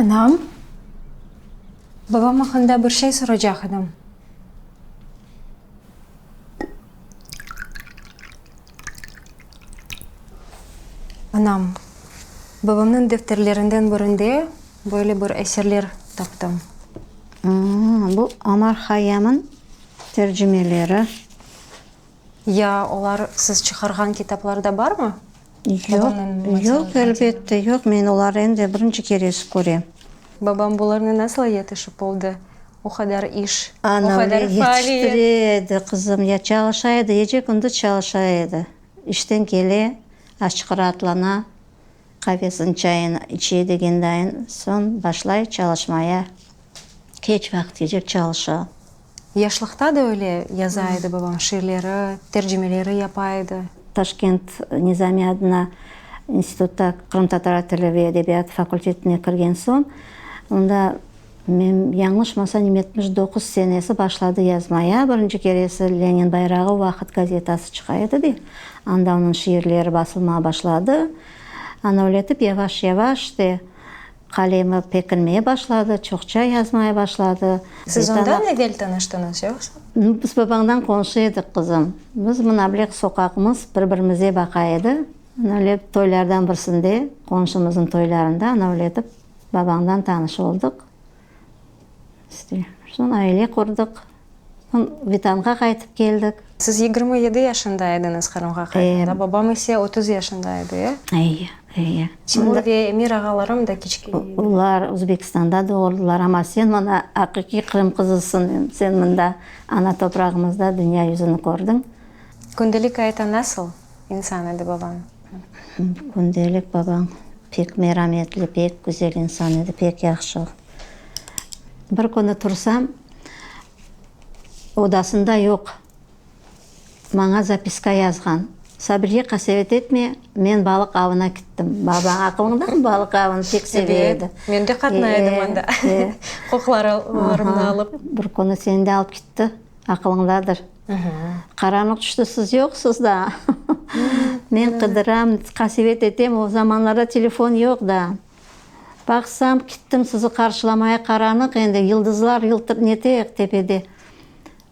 Anam, babam aqqında bir şey soracaq edim. Anam, babamnıñ defterlerinden birinde böyle bir eserler taptım. Bu Omar Hayyamnıñ tercimeleri. Ya olar siz çıqarğan kitaplarda barmı? Yoq, yoq, elbette, yoq. Men olarnı endi birinci keresi körem. Babam bularnı nasıl yetişip oldı? O qadar iş, o Ana qadar öyle faaliyet. yetiştire edi, qızım. Ya çalışa edi, gece-kündüz çalışa edi. İşten kele, azçıq raatlana, qavesini, çayını içe degendayın, soñ başlay çalışmaya. Keç vaqıtgece çalışa. Yaşlıqta da öyle yaza edi babam, şiirleri, tercimeleri yapa edi. Taşkent Nizami adına institutta qırımtatar tili ve edebiyatı fakultetine kirgen soñ, onda, men yañlışmasam, 79 senesi başladı yazmaya. Birinci keresi Lenin bayrağı o vaqıt gazetası çıqa edi de, anda onıñ şiirleri basılmağa başladı. Ana öyle etip yavaş-yavaş işte Qalemi pekinmeye başladı, çoqça yazmaya başladı. Siz ondan evel tanıştıñız, yoqsa? Biz babañdan qonşu edik, qızım. Biz mına bile soqaqımız bir-birimize baqa edi. Ana öyle toylardan birisinde, qonşumıznıñ toylarında ana öyle etip babañdan tanış oldıq. İşte, soñ aile qurdıq. Soñ Vetanğa qaytıp keldik. Siz 27 yaşında ediñiz Qırımğa qaytqanda, babam ise 30 yaşında edi, e? Eyi, eyi. Timur ve Emir ağalarım da kiçkene edi. Olar Özbekistanda doğurdılar, amma sen mına aqiqiy Qırım qızısıñ, sen mında ana toprağımızda dünya yüzüni kördiñ. Kündelik ayta nasıl insan edi babañ? Kündelik babañ pek merametli, pek güzel insan edi, pek yahşı. Bir künü tursam, Odasında yoq. Maña zapiska yazğan. Sabriye, qasevet etme, men balıq avına kittim. Babañ aqılıñdamı, balıq avını pek seve edi. Men de qatnay edim anda, qoqlarımnı alıp. Bir künü seni de alıp kitti, aqılıñdadır. Qaranlıq tüşti, siz yoqsız da. Men qıdıram, qasevet etem, o zamanlarda telefon yoq da. Baqsam, kittim sizi qarşılamaya, qaranıq endi, yıldızlar yıltır nete tepede.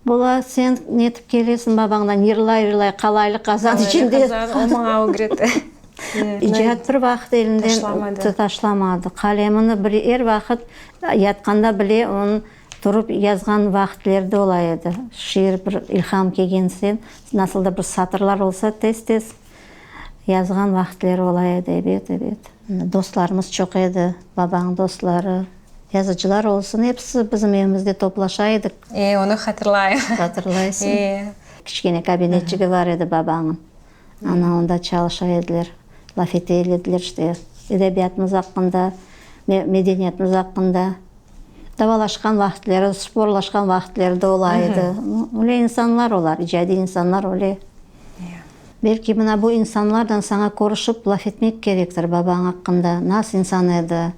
Bola, sen netip kelesiñ babañdan, yırlay-yırlay qalaylı qazan içinde. Qalaylı qazan, o maña ögretti. İcat bir vaqıt elinden taşlamadı. Qalemini bir er vaqıt, yatqanda bile onıñ turıp yazğan vaqıtleri de ola edi. Şiir bir ilham kelgen sen, nasıl da bir satırlar olsa, tez-tez Yazğan vaqıtleri ola edi, ebet, ebet. Dostlarımız çoq edi, babañıñ dostları, yazıcılar olsun, episi bizim evimizde toplaşa edik. E, onı hatırlayım. Hatırlaysıñ? E. Kiçkene kabinetçigi bar edi babañıñ. Ana, onda çalışa ediler, laf ete ediler, işte, edebiyatımız aqqında, medeniyetimiz aqqında. Davalaşqan vaqıtleri, sporlaşqan vaqıtleri de ola edi. Öyle insanlar olar, icadiy insanlar öyle. Belki mına bu insanlardan saña körüşip laf etmek kerektir babañ aqqında, nas insan edi,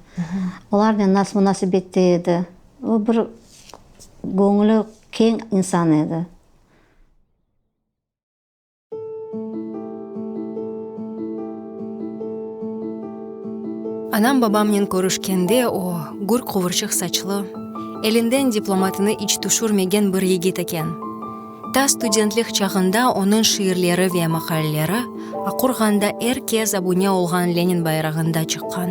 olarnen nas munasebette edi. O bir göñüli keñ insan edi. Anam babamnen körüşkende o, gür quvurçıq saçlı, elinden diplomatını iç tüşürmegen bir yigit eken. Ta studentlik çağında onıñ şiirleri ve maqaleleri Aqurğanda er kes abune olğan Lenin bayrağında çıqqan.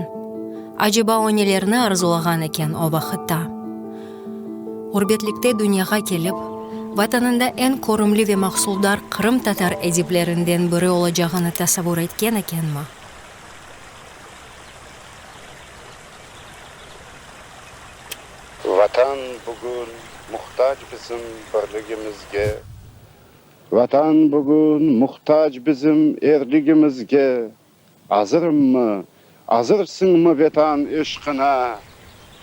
Aceba o nelerni arzulağan eken o vaqıtta? Ğurbetlikte dünyağa kelip, Vatanında eñ körümli ve mahsuldar qırımtatar ediplerinden biri olacağını tasavvur etken ekenmi? Vatan bugün muhtac bizim birligimizge. Vatan bugün muhtac bizim erligimizge. Azırımmı, azırsıñmı Vetan eşqına,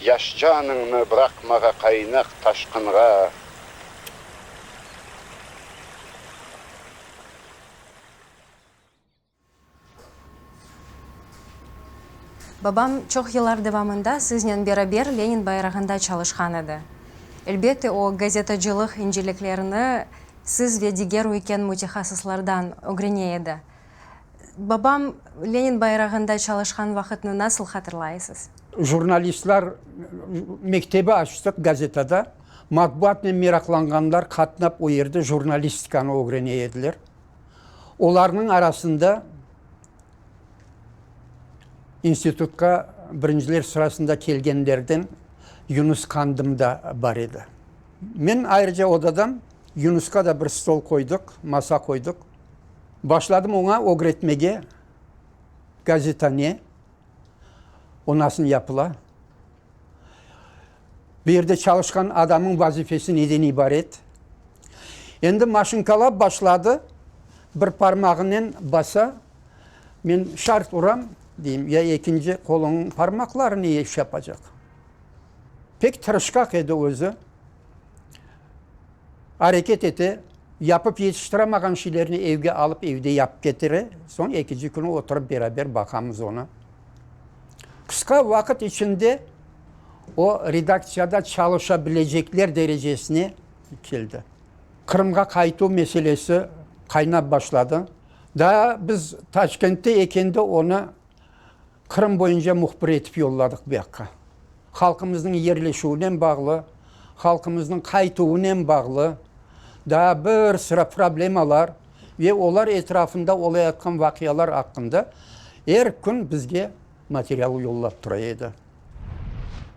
Yaş canıñnı bıraqmağa qaynaq taşqınğa? Babam çoq yıllar devamında siznen beraber Lenin bayrağında çalışqan edi. Elbette, o, gazetacılıq inceliklerini siz ve diger üyken mütehassıslardan ögrene edi. Babam Lenin bayrağında çalışqan vaqıtnı nasıl hatırlaysız? Jurnalistler mektebi açtıq gazetada. Matbuatnen meraqlanğanlar qatnap o yerde jurnalistikanı ögrene ediler. Olarnıñ arasında institutqa birinciler sırasında kelgenlerden Yunus Qandım da bar edi. Men ayrıca odadan Yunusqa da bir stol qoydıq, masa qoydıq. Başladım oña ögretmege, gazeta ne, o nasıl yapıla, bu yerde çalışqan adamnıñ vazifesi neden ibaret. Endi maşinkalap başladı, bir parmağınen basa, men şart uram, deyim, ya ekinci qoluñnıñ parmaqları ne iş yapacaq? Pek tırışqaq edi özü. Areket ete, yapıp yetiştiramağan şeylerni evge alıp evde yapıp ketire, soñ ekinci künü oturıp beraber baqamız onı. Qısqa vaqıt içinde o redaktsiyada çalışa bilecekler derecesine keldi. Qırımğa qaytuv meselesi qaynap başladı. Daa biz Taşkentte ekende onı Qırım boyunca mühbir etip yolladıq bu yaqqa. Halqımıznıñ yerleşüvinen bağlı, halqımıznıñ qaytuvınen bağlı daa bir sıra problemalar ve olar etrafında olayatqan vaqialar aqqında er kün bizge material yollap tura edi.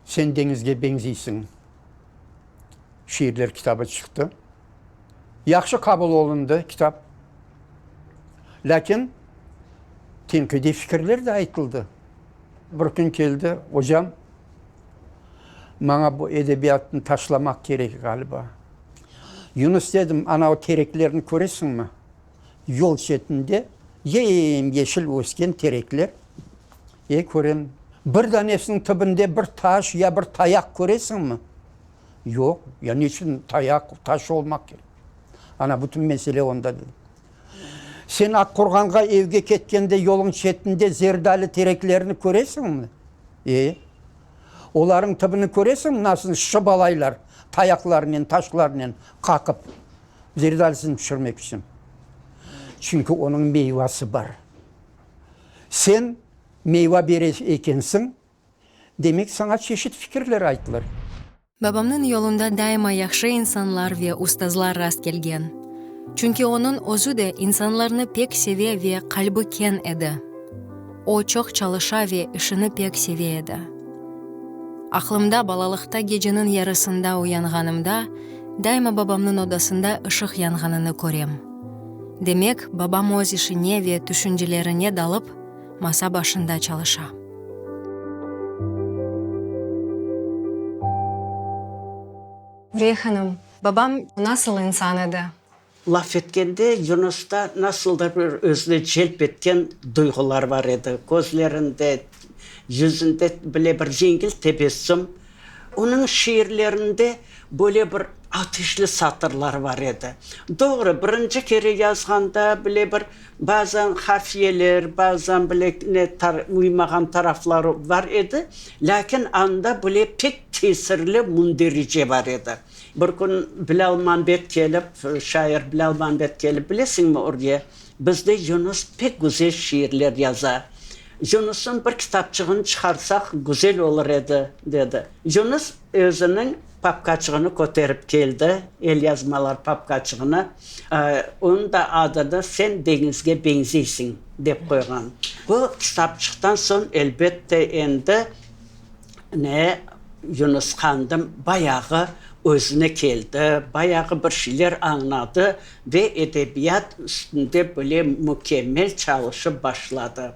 Sen deñizge beñziysiñ şiirler kitabı çıqtı. Yahşı qabul olundı kitap. Lâkin tenqidiy fikirler de aytıldı. Bir kün keldi, Ocam, maña bu edebiyatnı taşlamaq kerek ğaliba. Yunus, dedim, ana o tereklerni köresiñmi? Yol çetinde yem-yeşil ösken terekler. E, körem. Bir danesiniñ tübünde bir taş ya bir tayaq köresiñmi? Yoq. Ya niçün tayaq, taş olmaq kerek? Ana, bütün mesele onda, dedim. Sen Aqqurğanğa evge ketkende yoluñ çetinde zerdali tereklerini köresiñmi? E. Olarıñ tübüni köresiñmi, nasıl şıbalaylar tayaqlarnen, taşlarnen qaqıp, zerdalisini tüşürmek içün? Çünki onıñ meyvası bar. Sen meyva bere ekensiñ, demek saña çeşit fikirler aytılır. Babamnıñ yolunda daima yahşı insanlar ve ustazlar rast kelgen. Çünki onıñ özü de insanlarnı pek seve ve qalbi keñ edi. O, çoq çalışa ve işini pek seve edi. Aqlımda, balalıqta geceniñ yarısında uyanğanımda, daima babamnıñ odasında ışıq yanğanını körem. Demek, babam öz işine ve tüşüncelerine dalıp, masa başında çalışa. Uriye hanım, babam nasıl insan edi? Laf etkende Yunusta nasıldır bir özüne celp etken duyğular bar edi. Közlerinde, yüzünde bile bir yengil tebessüm. Onıñ şiirlerinde böyle bir ateşli satırlar bar edi. Doğru, birinci kere yazğanda bile bir Bazen hafiyeler, bazen bile ne uymağan tarafları bar edi, lâkin anda bile pek tesirli münderice bar edi. Bir kün Bilâl Mambet kelip, şair Bilâl Mambet kelip, bilesiñmi, Ürge, bizde Yunus pek güzel şiirler yaza. Yunusnıñ bir kitapçığını çıqarsaq, güzel olur edi, dedi. Yunus özüniñ papkaçığını köterip keldi, elyazmalar papkaçığını. Onıñ da adını Sen deñizge beñzeysiñ dep qoyğan. Bu kitapçıqtan soñ, elbette, endi ne Yunus Qandım bayağı özüne keldi, bayağı bir şeyler añladı ve edebiyat üstünde böyle mükemmel çalışıp başladı.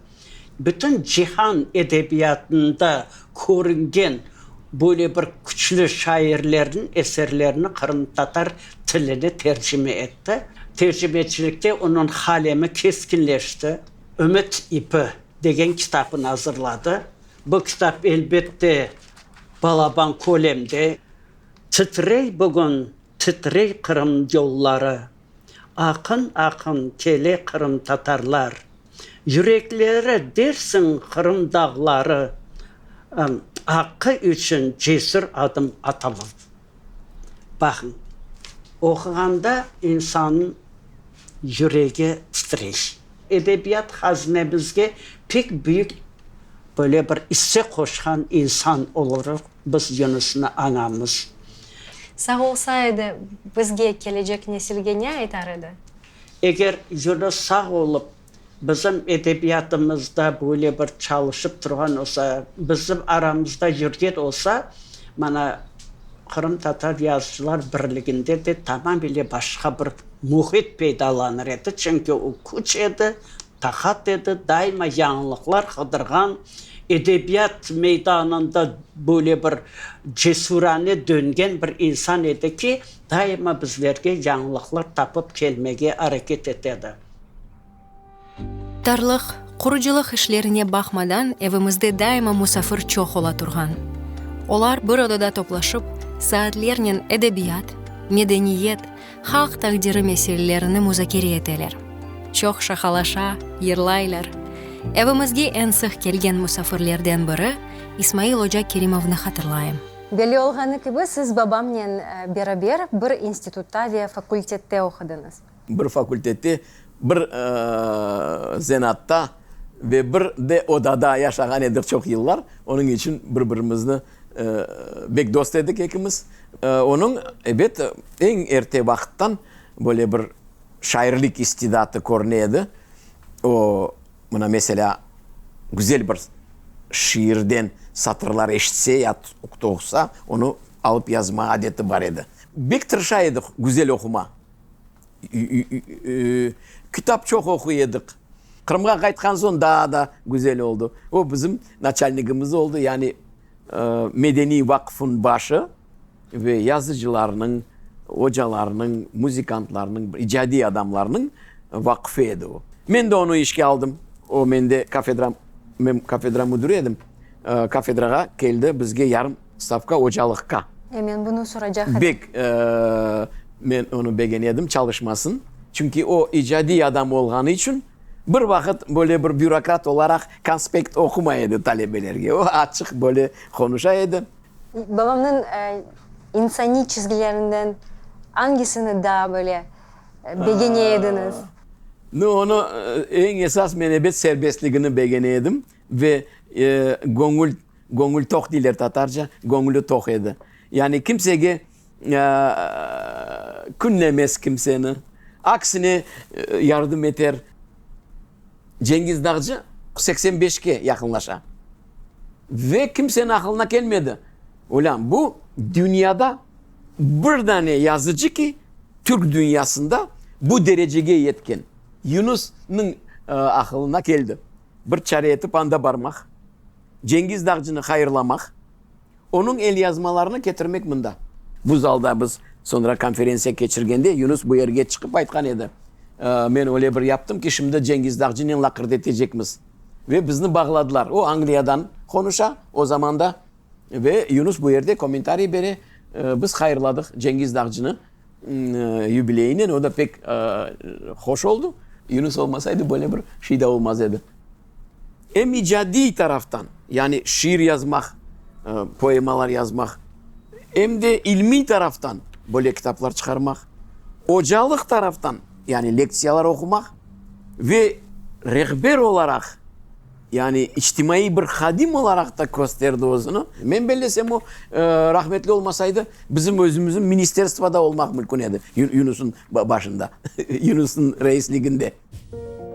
Bütün cihan edebiyatında körüngen böyle bir küçlü şairlerniñ eserlerini qırımtatar tiline tercime etti. Tercimeçilikte onıñ qalemi keskinleşti. Ümüt ipi degen kitabını azırladı. Bu kitap, elbette, balaban kölemde. Titrey bugün, titrey Qırım yolları. Aqın-aqın kele qırımtatarlar. Yürekleri dersiñ Qırım dağları, Aqqı içün cesür adım atalar. Baqıñ, oquğanda insannıñ yüregi titrey. Edebiyat hazinemizge pek büyük. Böyle bir isse qoşqan insan olaraq biz Yunusnı añamız. Sağ olsa edi, bizge, kelecek nesilge ne aytar edi? Eger Yunus sağ olıp, bizim edebiyatımızda böyle bir çalışıp turğan olsa, bizim aramızda yürgen olsa, mana, Qırımtatar yazıcılar birliginde de tamamile başqa bir mühit peydalanır edi, çünki o küç edi, Taqat edi, daima yañılıqlar qıdırğan, edebiyat meydanında böyle bir cesürane döngen bir insan edi ki, daima bizlerge yañılıqlar tapıp kelmege areket etedi. Tarlıq, qurucılıq işlerine baqmadan, evimizde daima musafir çoq ola turğan. Olar bir odada toplaşıp, saatlernen edebiyat, medeniyet, Halq taqdiri meselelerini muzakere eteler. Çoq şaqalaşa, yırlaylar. Evimizge eñ sıq kelgen musafirlerden biri İsmail oca Kerimovnı hatırlayım. Belli olğanı kibi, siz babamnen beraber bir institutta ve fakultette oqudıñız. Bir fakultette, bir zenatta ve bir de odada yaşağan edik çoq yıllar. Onıñ içün bir-birimizni bek dost edik ekimiz. Onıñ, ebet, eñ erte vaqıttan böyle bir şairlik istidatı körüne edi. O, mına, meselâ, güzel bir şiirden satırlar eşitse ya oqusa, onı alıp yazma adeti bar edi. Bek tırışa edik güzel oquma. Kitap çoq oquy edik. Qırımğa qaytqan soñ daa da güzel oldı. O bizim naçalnigimiz oldı, yani Medeniy vaqfıñ başı ve yazıcılarnıñ, ocalarnıñ, muzikantlarnıñ, icadiy adamlarnıñ vaqfı edi o. Men de onı işke aldım. O mende kafedra, men kafedra müdiri edim, kafedrağa keldi bizge yarım stavka ocalıqqa. E, men bunı soracaq edim. Bek men onı begene edim, çalışmasın. Çünki o icadiy adam olğanı içün Bir vaqıt böyle bir bürokrat olaraq konspekt oqumay edi talebelerge. O açıq böyle qonuşa edi. Babamnıñ insaniy çizgilerinden angisini daa böyle begene ediñiz? Nu, onı eñ esas men ebet serbestligini begene edim ve göñül, göñül toq deyler tatarca, göñlü toq edi. Yani kimsege Künlemez kimseni, aksine yardım eter. Cengiz Dağcı 85-ke yaqınlaşa. Ve kimseniñ aqılına kelmedi, olân, bu dünyada bir dane yazıcı ki, türk dünyasında bu derecege yetken. Yunusnıñ aqılına keldi, bir çare etip anda barmaq, Cengiz Dağcını hayırlamaq. Onıñ elyazmalarını ketirmek mında. Bu zalda biz soñra konferentsiya keçirgende Yunus bu yerge çıqıp aytqan edi, Men öyle bir yaptım ki, şimdi Cengiz Dağcınen laqırdı etecekmiz. Ve bizni bağladılar. O, Angliyadan qonuşa o zamanda. Ve Yunus bu yerde kommentariy bere. Biz hayırladıq Cengiz Dağcını yubileyinen. O da pek hoş oldı. Yunus olmasaydı, böyle bir şey de olmaz edi. Em icadiy taraftan, yani şiir yazmaq, poemalar yazmaq, em de ilmiy taraftan, böyle kitaplar çıqarmaq, ocalıq taraftan, yani lektsiyalar oqumaq ve rehber olaraq, yani içtimaiy bir hadim olaraq da kösterdi özüni. Men bellesem, o, rahmetli olmasaydı, bizim özümizniñ ministerstvo da olmaq mümkün edi Yunusnıñ başında, Yunusnıñ reisliginde.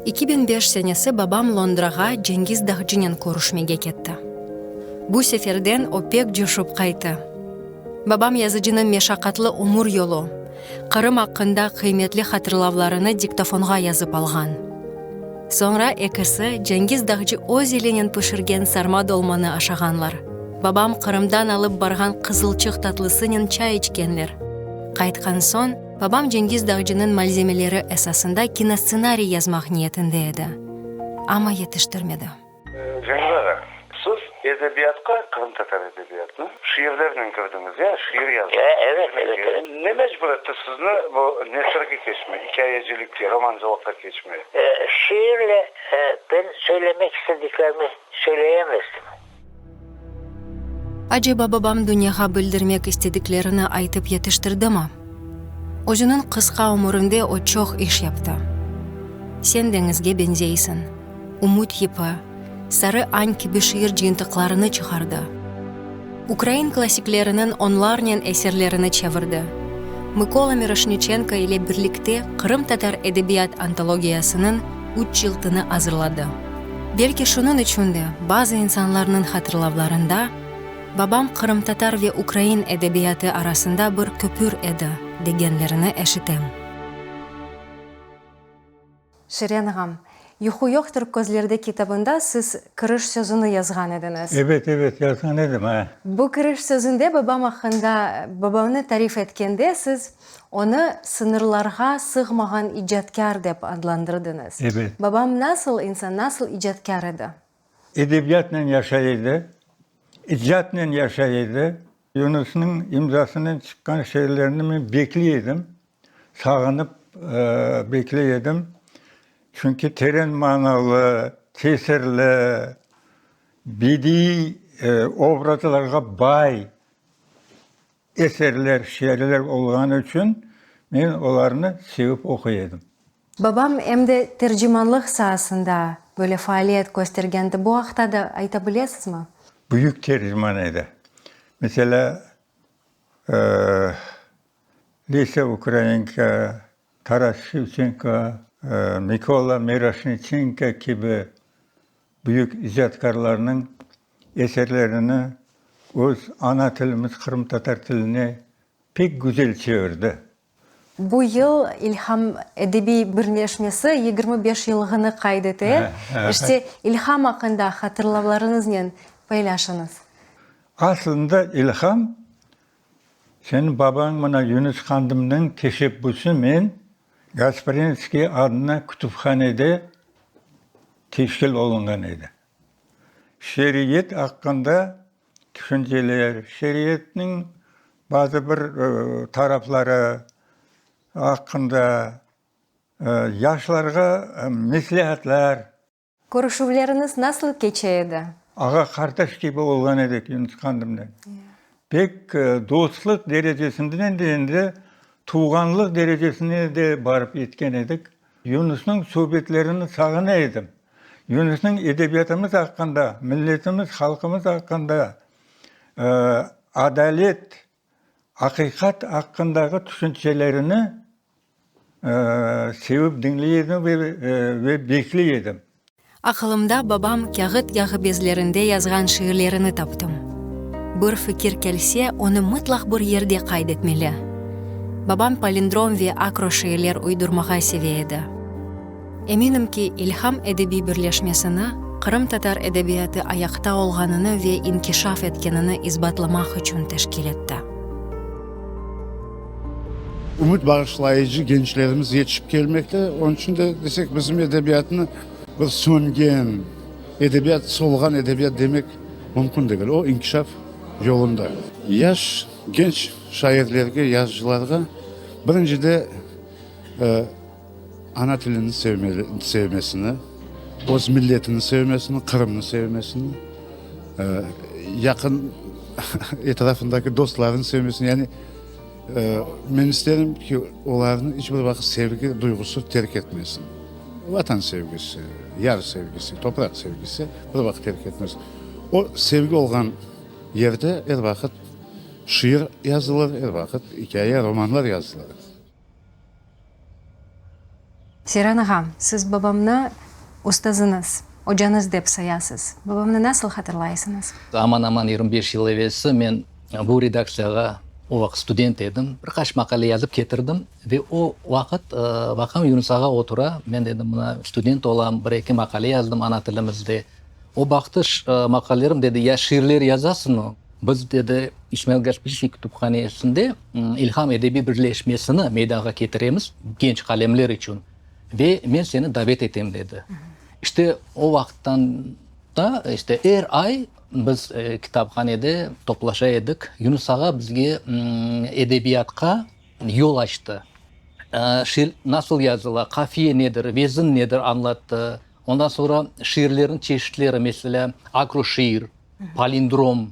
2005 senesi babam Londrağa Cengiz Dağcınen körüşmege ketti. Bu seferden o pek coşup qaytı. Babam yazıcınıñ meşaqatlı ömür yolu, Qırım aqqında qıymetli hatırlavlarını diktofonğa yazıp alğan. Soñra ekisi Cengiz Dağcı öz elinen pişirgen sarma dolmanı aşağanlar. Babam Qırımdan alıp barğan qızılçıq tatlısınen çay içkenler. Qaytqan soñ, Babam Cengiz Dağcınıñ malzemeleri esasında kinostsenariy yazmaq niyetinde edi, amma yetiştirmedi. Cengiz ağa, siz edebiyatqa, qırımtatar edebiyatına şiirlernen kirdiñiz, ya? Şiir yazdıñız. Evet, evet, evet. Ne mecbur etti sizni bu nesirge keçmeye, ikâyecilikke, romancılıqqa keçmeye? Şiirle ben söylemek istediklerimi söyleyemezdim. Aceba babam dünyağa bildirmek istediklerini aytıp yetiştirdimi? Özüniñ qısqa ömürinde o çoq iş yaptı. Sen deñizge beñzeysiñ, ümüt yipi, Sarı añ kibi şiir cıyıntıqlarını çıqardı. Ukrain klassikleriniñ onlarnen eserlerini çevirdi. Mıkola Miroşniçenko ile birlikte Qırımtatar edebiyat antologiyasınıñ üç cıltını azırladı. Belki şunıñ içün de bazı insanlarnıñ hatırlavlarında babam qırımtatar ve ukrain edebiyatı arasında bir köpür edi degenlerini eşitem. Şirin ağam, Yuqu yoqtır közlerde kitabında siz kiriş sözüni yazğan ediñiz. Ebet, ebet, yazğan edim, a. Bu kiriş sözünde babam aqqında, babamnı tarif etkende siz onı sıñırlarğa sığmağan icatkâr dep adlandırdıñız. Ebet. Babam nasıl insan, nasıl icatkâr edi? Edebiyatnen yaşay edi, icatnen yaşay edi. Yunusnıñ imzasınen çıqqan şiirlerini men bekley edim. Sağınıp bekley edim, çünki teren manalı, tesirli, bediiy obrazlarğa bay eserler, şiirler olğanı içün men olarnı sevip oquy edim. Babam em de tercimanlıq saasında böyle faaliyet köstergendi. Bu aqta da ayta bilesizmi? Büyük terciman edi. Meselâ, Lesâ Ukrainka, Taras Şevçenko, Mikola Miroşniçenko kibi büyük icatkârlarnıñ eserlerini öz ana tilimiz qırımtatar tiline pek güzel çevirdi. Bu yıl İlham edebiy birleşmesi 25 yıllığını qayd ete. İşte, İlham aqqında hatırlavlarıñıznen paylaşıñız. Aslında İlham Seniñ babañ mına Yunus Qandımnıñ teşebbüsimen Gasprinskiy adına kütüphanede teşkil olunğan edi. Şeriyet aqqında tüşünceler, şeriyetniñ bazı bir tarafları aqqında yaşlarğa mesleatlar. Körüşüvleriñiz nasıl keçe edi? Ağa-qardaş kibi olğan edik Yunus Qandımnen. Pek dostluq derecesinden de endi tuvğanlıq derecesine de barıp yetken edik. Yunusnıñ subetlerini sağına edim. Yunusnıñ edebiyatımız aqqında, milletimiz, halqımız aqqında, adalet, Aqiqat aqqındağı tüşüncelerini sevip diñley edim ve bekley edim. Aqılımda babam kâğıt yağı bezlerinde yazğan şiirlerini taptım. Bir fikir kelse, onı mıtlaq bir yerde qayd etmeli. Babam palindrom ve akroşiirler uydurmağa seve edi. Eminim ki, İlham edebiy birleşmesini qırımtatar edebiyatı ayaqta olğanını ve inkişaf etkenini isbatlamaq içün teşkil etti. Ümüt bağışlayıcı gençlerimiz yetişip kelmekte. Onıñ içün de desek, bizim edebiyatnı bir söngen edebiyat, solğan edebiyat demek mümkün degil. O, inkişaf yolunda. Yaş, genç şairlerge, yazıcılarğa birincide Ana tilini sevmesini, öz milletini sevmesini, Qırımnı sevmesini, yaqın etrafındaki dostlarını sevmesini, yani men isterim ki, olarnı iç bir vaqıt sevgi duyğusı terk etmesin. Vatan sevgisi, yar sevgisi, topraq sevgisi bir vaqıt terk etmesin. O sevgi olğan yerde er vaqıt şiir yazılır, er vaqıt ikâye, romanlar yazılır. Seyran ağa, siz babamnı ustazıñız, ocañız dep sayasız. Babamnı nasıl hatırlaysıñız? Aman-aman 25 yıl evelsi men bu redaktsiyağa, o vaqıt student edim, bir qaç maqale yazıp ketirdim ve o vaqıt baqam Yunus ağa otura, men dedim, mına student olam, bir-eki maqale yazdım ana tilimizde. O baqtı maqalelerim, dedi, ya şiirler yazasıñmı? Biz, dedi, İsmail Gasprinskiy kütüphanesinde İlham edebiy birleşmesini meydanğa ketiremiz genç qalemler içün ve men seni davet etem, dedi. İşte, o vaqıttan da, işte, er ay biz kitaphanede toplaşa edik. Yunus ağa bizge edebiyatqa yol açtı. Şiir nasıl yazıla, qafiye nedir, vezin nedir añlattı. Ondan soñra şiirlerniñ çeşitleri, meselâ, akroşiir, palindrom,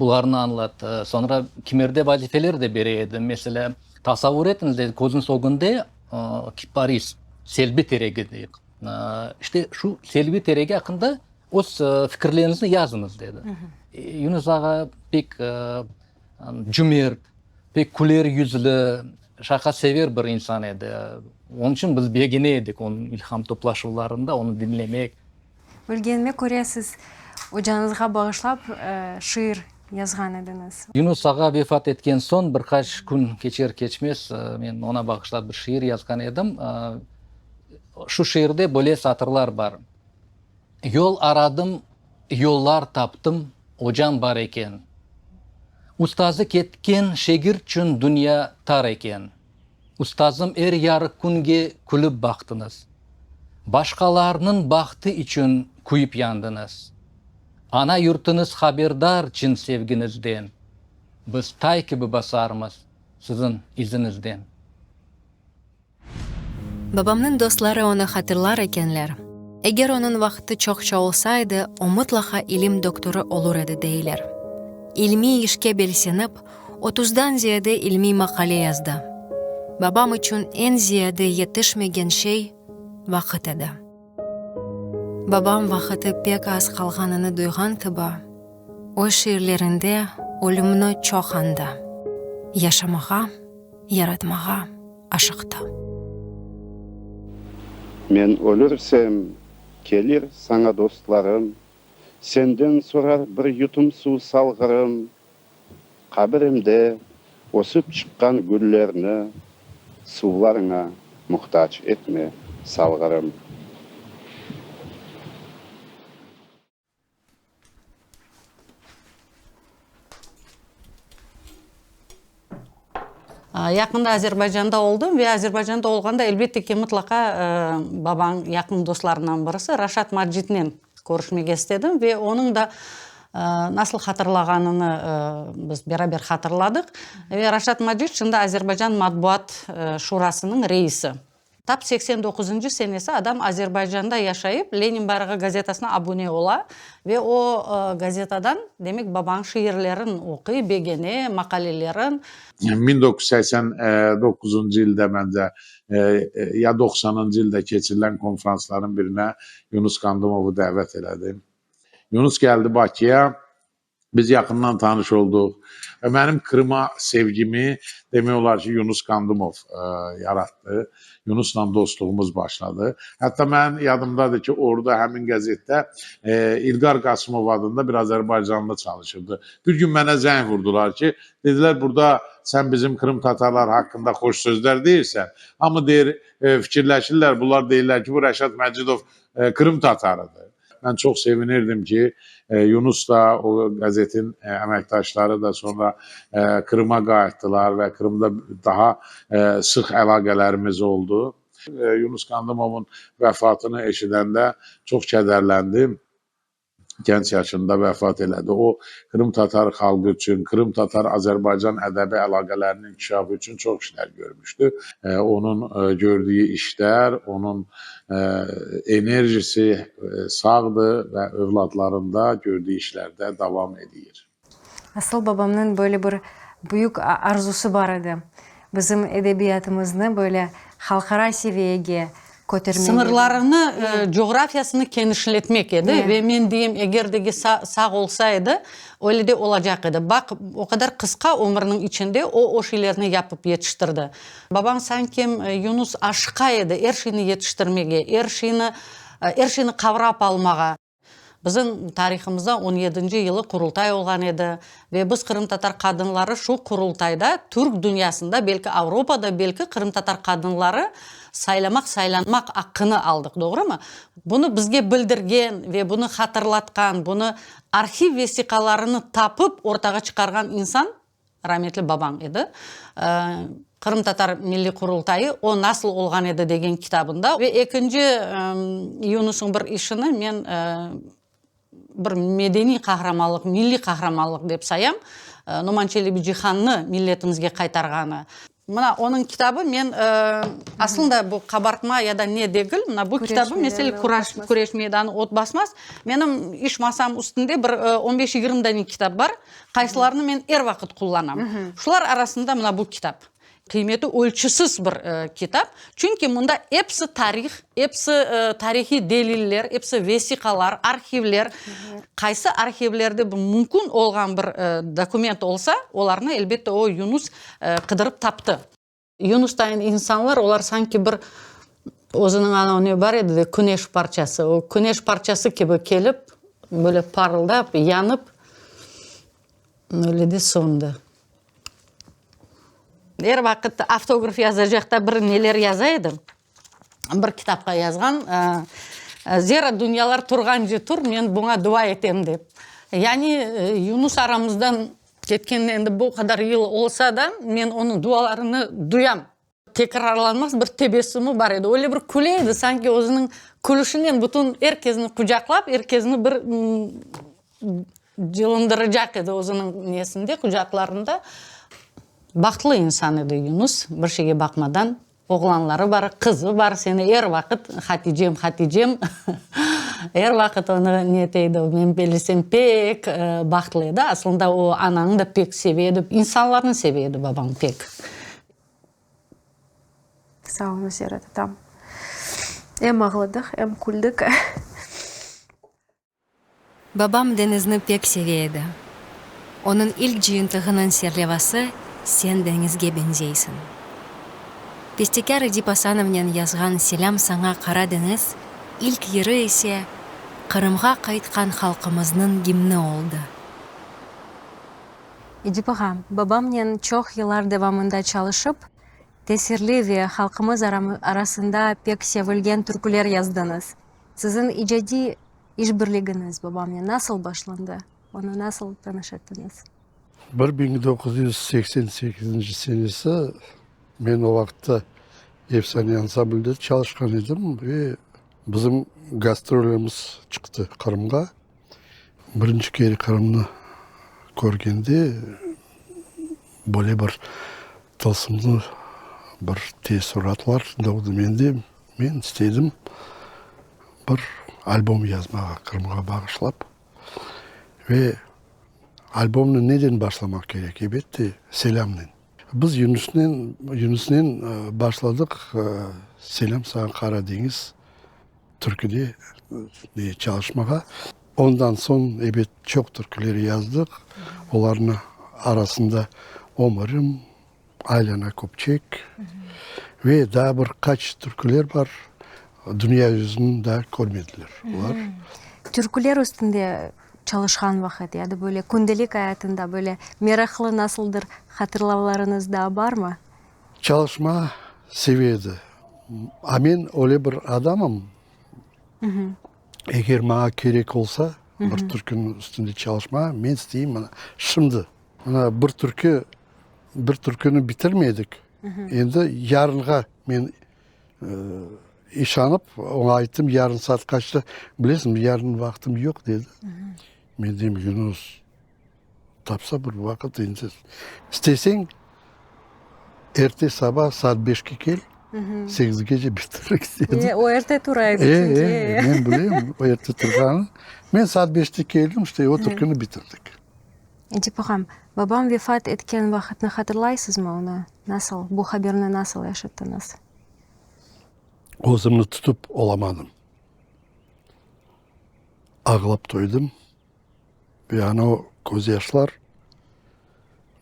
bularnı añlattı. Soñra kimerde vazifeler de bere edi. Meselâ, tasavvur etiñiz, dedi, közüñiz ögünde kiparis, selbi teregi deyik. İşte, şu selbi teregi aqqında. Öz fikirleriñizni yazıñız, dedi. Yunus ağa pek cümert, pek küler yüzlü, şaqa sever bir insan edi. Onıñ içün biz begene edik onıñ ilham toplaşuvlarında onı diñlemek. Bilgenime köre, siz ocañızğa bağışlap şiir yazğan ediñiz. Yunus ağa vefat etken soñ bir qaç kün keçer-keçmez men oña bağışlap bir şiir yazğan edim. Şu şiirde böyle satırlar bar. Yol aradım, yollar taptım, ocam bar eken. Ustazı ketken şegirtçün dünya tar eken. Ustazım er yarıq künge külip baqtıñız. Başqalarnıñ bahtı içün küyip yandıñız. Ana yurtuñız haberdar çın sevgiñizden. Biz tay kibi basarmız siziñ iziñizden. Babamnıñ dostları onı hatırlar ekenler, eger onıñ vaqtı çoqça olsaydı, o mıtlaqa ilim doktorı olur edi, deyler. İlmiy işke belsenip, otuzdan ziyade ilmiy maqale yazdı. Babam içün eñ ziyade yetişmegen şey vaqıt edi. Babam vaqıtı pek az qalğanını duyğan kibi, öz şiirlerinde ölümni çoq añdı, yaşamağa, yaratmağa aşıqtı. Men ölürsem, kelir saña dostlarım, Senden sorar bir yutum suv salğırım. Qabirimde ösüp çıqqan güllerni Suvlarıña muhtac etme, salğırım. Yaqında Azerbaycanda oldım ve Azerbaycanda olğanda, elbette ki, mıtlaqa babañ yaqın dostlarından birisi Raşat Macitnen körüşmege istedim ve onıñ da nasıl hatırlağanını biz beraber hatırladıq. Ve Raşat Macit şimdi Azerbaycan Matbuat Şurasınıñ reisi. Tap 89-ncı senesi adam Azerbaycanda yaşayıp, Lenin bayrağı gazetasına abune ola ve o gazetadan, demek, babañ şiirlerin oquy, begene, maqalelerin. 1989-cı ildə məncə, ya 90-ıncı ildə keçirilən konfransların birinə Yunus Qandımovu dəvət elədim. Yunus gəldi Bakıya. Biz yaxından tanış olduq və mənim Krıma sevgimi demək olar ki, Yunus Qandımov yaratdı. Yunusla dostluğumuz başladı. Hətta mənim yadımdadır ki, orada həmin qəzetdə İlqar Qasımov adında bir azərbaycanlı çalışırdı. Bir gün mənə zəng vurdular ki, dedilər, burada sən bizim Krım tatarlar haqqında xoş sözlər deyirsən. Hamı deyir, fikirləşirlər, bunlar deyirlər ki, bu Rəşad Məcidov Krım tatarıdır. Mən çox sevinirdim ki, Yunus da, o qəzetin əməkdaşları da sonra Krıma qayıtdılar və Krımda daha sıx əlaqələrimiz oldu. Yunus Qandımovun vəfatını eşidəndə çox kədərləndim. Gənc yaşında vəfat elədi. O, Krım tatar xalqı üçün, Krım tatar-Azərbaycan ədəbi əlaqələrinin inkişafı üçün çox işlər görmüşdü. Onun gördüyü işlər, onun enerjisi sağdır və övladlarında gördüyü işlərdə davam eləyir. Asıl babamnıñ böyle bir büyük arzusı bar edi, bizim edebiyatımıznı böyle halqara seviyege kötermege. Sıñırlarını, coğrafiyasını kenişletmek edi ve men deyim, eger degi sağ olsa edi, öyle de olacaq edi. Baq, o qadar qısqa ömürniñ içinde o, o şeylerni yapıp yetiştirdi. Babam sanki Yunus aşıqa edi er şeyni yetiştirmege, er şeyni, er şeyni qavrap almağa. Bizim tarihımızda on yedinci yılı Qurultay olğan edi ve biz qırımtatar qadınları şu Qurultayda türk dünyasında, belki Avropada, belki qırımtatar qadınları saylamaq, saylanmaq aqqını aldıq, doğrumı? Bunı bizge bildirgen ve bunı hatırlatqan, bunı arhiv vesiqalarını tapıp ortağa çıqarğan insan Rametli babañ edi. Qırımtatar Milliy Qurultayı, o nasıl olğan edi degen kitabında. Ve ekinci Yunusıñ bir işini men bir medeniy qahramanlıq, milliy qahramanlıq dep sayam, Noman Çelebicihannı milletimizge qaytarğanı. Mına onıñ kitabı men aslında bu qabartma ya da ne degil, mına bu kitabı mesele Küreş meydanı ot basmaz. Menim iş masam üstünde bir on beş-yigirmi dane kitap bar, qaysılarını men er vaqıt qullanam. Şular arasında mına bu kitap. qıymeti ölçüsiz bir kitap. Çünki mında episi tarih, episi tarihiy deliller, episi vesiqalar, arhivler. Qaysı arhivlerde mümkün olğan bir dokument olsa, olarnı, elbette, o Yunus qıdırıp taptı. Yunus dayın insanlar, olar sanki bir özüniñ anavı ne bar edi de, küneş parçası, o küneş parçası kibi kelip, böyle parıldap, yanıp, öyle de söndi. Er vaqıt avtograf yazacaqta bir neler yaza edi. Bir kitapqa yazğan, Zera dünyalar turğance tur, men buña dua etem dep. Yani Yunus aramızdan ketkenine endi bu qadar yıl olsa da, men onıñ dualarını duyam. Tekrarlanmaz bir tebessümi bar edi. Öyle bir küle edi, sanki özüniñ külüşinen bütün er kesni qucaqlap, er kesni bir cılındıracaq edi özüniñ nesinde, qucaqlarında. Bahtlı insan edi Yunus, bir şeyge baqmadan. Oğlanları bar, qızı bar, seni er vaqıt Haticem, Haticem, er vaqıt onı ne ete edi, men bilsem, pek bahtlı edi. Aslında o ananı da pek seve edi, insanlarnı seve edi babam pek. Sağ oluñız, Zera tatam. Em ağladıq, em küldik. Babam deñizni pek seve edi. Onıñ ilk cıyıntığınıñ serlevası Sen deñizge beñzeysiñ. Bestekâr Edip Asanovnen yazğan Selâm saña, Qara deñiz ilk yırı ise Qırımğa qaytqan halqımıznıñ gimni oldı. Edip ağa, babamnen çoq yıllar devamında çalışıp, tesirli ve halqımız arasında pek sevilgen türküler yazdıñız. Siziñ icadiy işbirligiñiz babamnen nasıl başlandı? Onı nasıl tanış ettiñiz? 1988 senesi men o vaqıtta Efsane ansamblde çalışqan edim ve bizim gastrolimiz çıqtı Qırımğa. Birinci kere Qırımnı körgende böyle bir tılsımlı bir teessuratlar doğdı mende. Men istedim bir albom yazmağa Qırımğa bağışlap. Ve albomnı neden başlamaq kerek? Ebette, selâmnen. Biz Yunusnen, Yunusnen başladıq Selâm saña, Qara deñiz türküde çalışmağa. Ondan soñ, ebet, çoq türküler yazdıq. Olarnıñ arasında Ömürim, Aylana köpçek ve daa bir qaç türküler bar, dünya yüzüni daa körmediler olar. Türküler üstünde çalışqan vaqıt ya da böyle kündelik ayatında böyle meraqlı nasıldır hatırlavlarıñız daa barmı? Çalışma seve edi. A men öyle bir adamım, eger maña kerek olsa bir türküniñ üstünde çalışmağa, men isteyim mına şimdi. Mına bir türkü, bir türküni bitirmedik. Endi yarınğa men işanıp, oña ayttım, yarın saat qaçta, bilesiñmi, yarın vaqtım yoq, dedi. Men deyim, Yunus, tapsa bir vaqıt endi. İsteseñ, erte saba saat beşke kel, segizgece bitirik, dedim. O erte tura edi çünki. E, e, men bilem, o erte turğanı. Men saat beşte keldim, işte, o türküni bitirdik. Edip ağam, babam vefat etken vaqıtnı hatırlaysızmı onı? Nasıl, bu haberni nasıl eşittiñiz? Özümni tutıp olamadım. Ağlap toydım ve ana o közyaşlar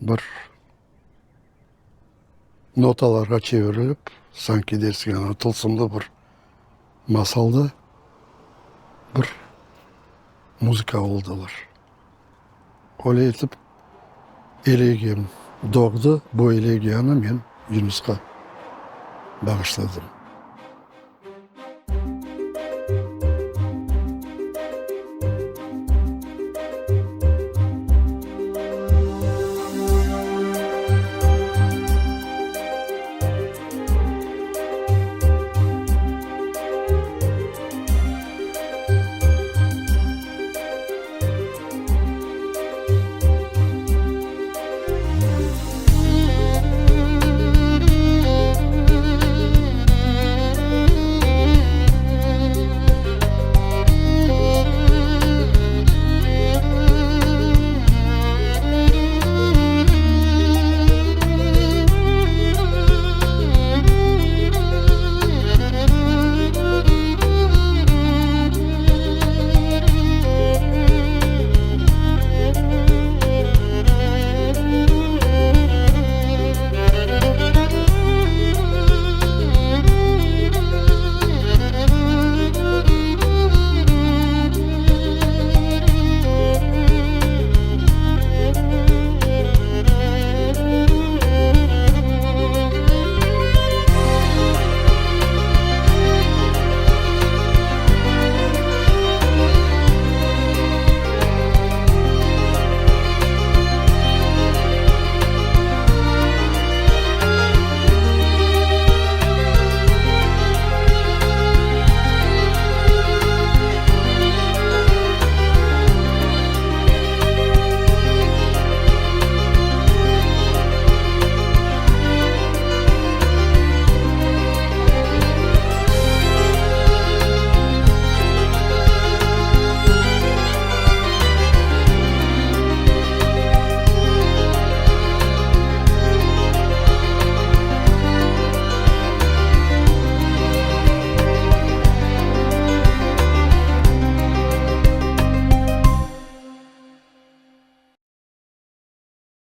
bir notalarğa çevirilip, sanki dersiñ ana tılsımlı bir masalda bir muzıka oldılar. Öyle etip, elegiyam doğdı, bu elegiyanı men Yunusqa bağışladım.